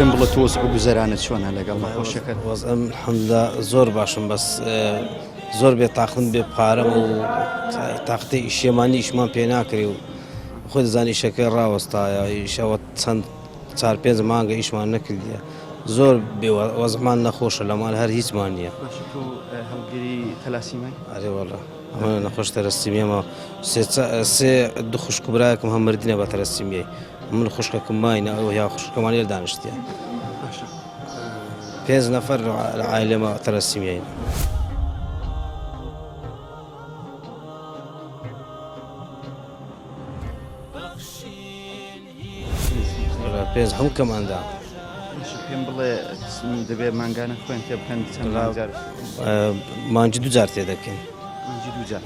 پێم بڵێ تۆ وەزع و گوزەرانت چۆنە لەگەڵ نەخۆشیەکەت؟ وەزعم الحمدلله زۆر باشم بەس زۆر بێ تاقم بێ پارەم و تاقتی ئیشێمانی ئیشمان پێ ناکرێ و خۆی دەزانی ئیشەکە ڕاوەستایە ئیشەوە چەند چار پێنج مانگە ئیشمان نەکردیە زۆر بێ وەزعمان نەخۆشە لە ماڵ هەر هیچمان نییە. باشە تۆ هەڵگری تەلاسیمای؟ ئەرێ وەڵا ئەمە نەخۆش تەلەسیمیەمە سێ سێ دوو خوشک و برایەکم هەم مردنە بە تەلەسیمیای من خوشکەکەم ماینە ئەو یا خوشکەکەمان لێر دانیشتیە پێنج نەفەر لە عایلەمە تەلەسیمیاین. پێنج هەموو کەماندا. پێم بڵێ دەبێ مانگانە خوێن تێ بکەن چەند جار؟ مانگی دوو جار تێ دەکەین. مانگی دوو جار.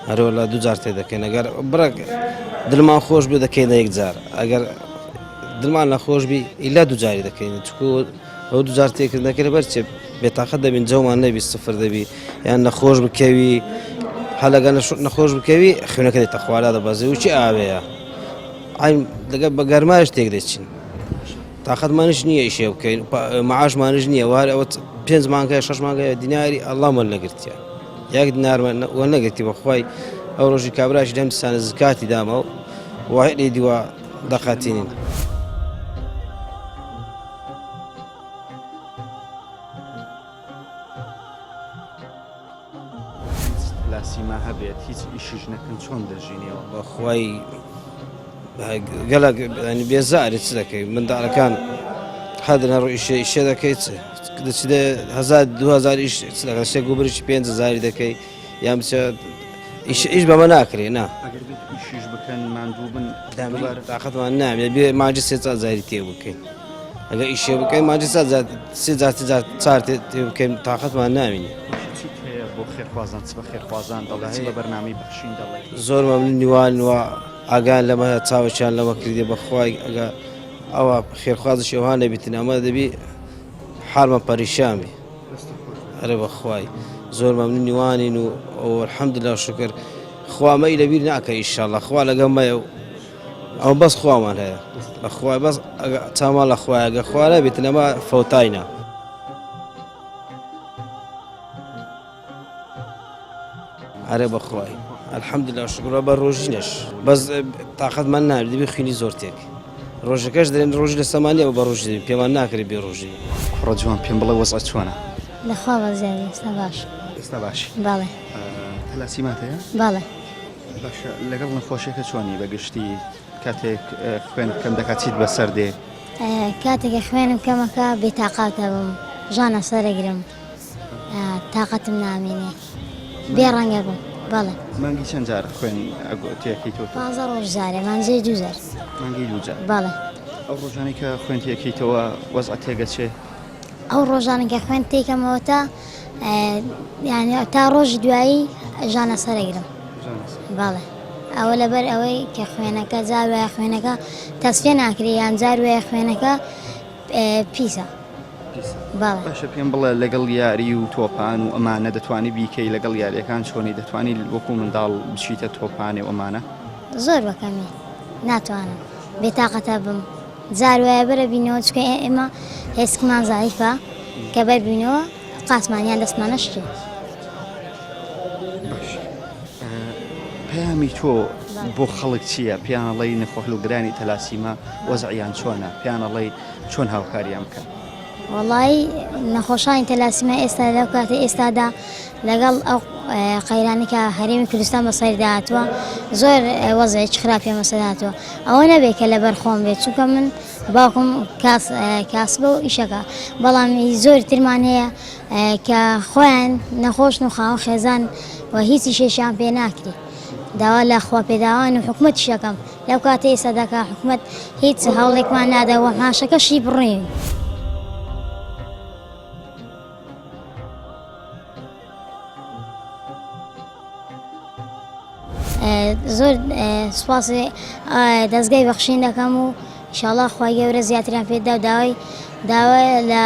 هەرۆلا دوو جار تێ دەکەین ئەگەر بڕێک دڵمان خۆش بێ دەکەینە یەک جار ئەگەر دڵمان نەخۆش بی ئیلا دوو جاری دەکەین چکو ئەو دوو جار تێکردنەکە لەبەر چێ بێتاقەت دەبین جەومان نەبی سفر دەبی یان نەخۆش بکەوی هەلەگە نەخۆش بکەوی خوێنەکە دێتە خوارا دەبەزێ و چی ئاوەیە عین لەگە بە گەرمایش تێک دەچین تاقەتمانش نییە ئیشێ بکەین معاشمانش نییە وار ئەوە پێنج مانگە شەش مانگە دیناری ئەڵڵامان نەگرتیە یەک دینارمان وەرنەگرتی بەخوای ئەو ڕۆژی کابراشی لەم سانە زکاتی داما و وای لێ دیوە دەقاتینین. لاسیما هەبێت هیچ ئیشیش نەکەن چۆن دەژینەوە؟ بەخوای گەلک بێزاری چ دەکەی منداڵەکان هەدن هەڕ ئیشێ ئیشێ دەکەی چ دەچیتە هزار 2000 ئیش چ دەکەی سێ گوبرش 5000 دەکەی یان بچە ئیش ئیش بەمە ناکرێ نا ئەگەر بێت ئیشیش بکەن ماندوو بن دووبارە تاقەتمان نامێ بێ ماجی سێ چار جاری تێ بکەین ئەگەر ئیشێ بکەین ماجی سێ جار سێ جار سێ جار چار تێ تێ بکەین تاقەتمان نامینێ چیت هەیە بۆ خێرخوازان چ بە خێرخوازان دەڵێ چ بە بەرنامەی بەخشین دەڵێ زۆر مەمنون نیوان و ئاگایان لەمە هەیە چاوەکیان لەمە کردێ بەخوای ئەگە ئەوە خێرخوازش ئەوها نەبیتن ئەمە دەبی حالمان پەریشان بی ئەرێ بەخوای زۆر مەمنون نیوانین و الحمدلله شکر خوا مەی لەبیر ناکە ئیشاءاللە خوا لەگەڵ مەیە و ئەو بەس خوامان هەیە بەخوای بەس چامان لە خوایە گە خوا نەبێتن ئەمە فەوتاینە. ئەرێ بەخوای الحمدلله شکرە بە ڕۆژینەش بەس تاقەتمان نابێت دەبێ خوێنی زۆر تێک ڕۆژەکەش دەرێن ڕۆژی لە سەمانیەوە بە ڕۆژی دەبین پێمان ناکرێت بێ ڕۆژی. کوڕە جوان پێم بڵێ وەزعت چۆنە؟ لەخوا بەزیادی ئێستا باش. ئێستا باشی؟ بەڵێ. تەلاسیمات هەیە؟ بەڵێ. باشە لەگەڵ نەخۆشیەکە چۆنی بە گشتی کاتێک خوێنت کەم دەکات چیت بەسەر دێ؟ کاتێک خوێنم کەمەکە بێتاقات دەبم ژانە سەرەگرم. تاقەتم نامێنێ بێ ڕەنگە بم بەڵێ. مانگی چەند جار خوێن تێکەیتەوە؟ پانزە ڕۆژ جارێ مانجێ دوو جار. مانگی دوو جار. بەڵێ. ئەو ڕۆژانەی کە خوێن تێکەیتەوە وەزعت تێگەچێ؟ ئەو ڕۆژانە کە خوێن تێکەمەوە تا یعنی تا ڕۆژی دوایی ژانە سەرەگرم. بەڵێ. ئەوە لەبەر ئەوەی کە خوێنەکە جار وایە خوێنەکە تەسفیە ناکرێ یان جار وایە خوێنەکە پیسە. بەڵێ. باشە پێم بڵێ لەگەڵ یاری و تۆپان و ئەمانە دەتوانی بیکەی لەگەڵ یاریەکان چۆنی دەتوانی وەکو منداڵ بچیتە تۆپانێ و ئەمانە؟ زۆر بەکەمی ناتوانم بێتاقەتە بم جار وایە بەرە بینەوە چکە ئێمە هێسکمان زایفە کە بەر بینەوە قاسمان یان دەستمان نەشکێ. باش پەیامی تۆ بۆ خەڵک چییە؟ پێیان ئەڵێی نەخۆهلوگرانی تەلاسیما وەزعیان چۆنە؟ پێیان ئەڵێی چۆن هاوکاریان بکەن؟ وەڵایی نەخۆشانی تەلاسیما ئێستا لەو کاتی ئێستادا لەگەڵ ئەو قەیرانی کە هەرێمی کوردستان بەسەریدا هاتووە زۆر وەزعێکی خراپیان بەسەر هاتووە ئەوە نەبێت کە لەبەر خۆم بێت چونکە من باوکم کاس کاسبە و ئیشەکە بەڵام زۆر ترمان هەیە کە خۆیان نەخۆشن و خاوەن خێزان و هیچ ئیشێکیان پێ ناکرێت داوا لە خواپێداوان و حکومەتیش ئەکەم لەو کاتەی ئێستادا کە حکومەت هیچ هەوڵێکمان نادا و معاشەکەشی بڕین. زۆر سوپاسی دەستگای بەخشین دەکەم و ئینشاڵڵا خوای گەورە زیاتریان پێدا و داوای داوا لە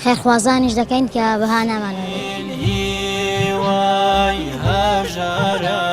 خێرخوازانیش دەکەین کە بەهانامانەوە بێت. هیوای هەژاران.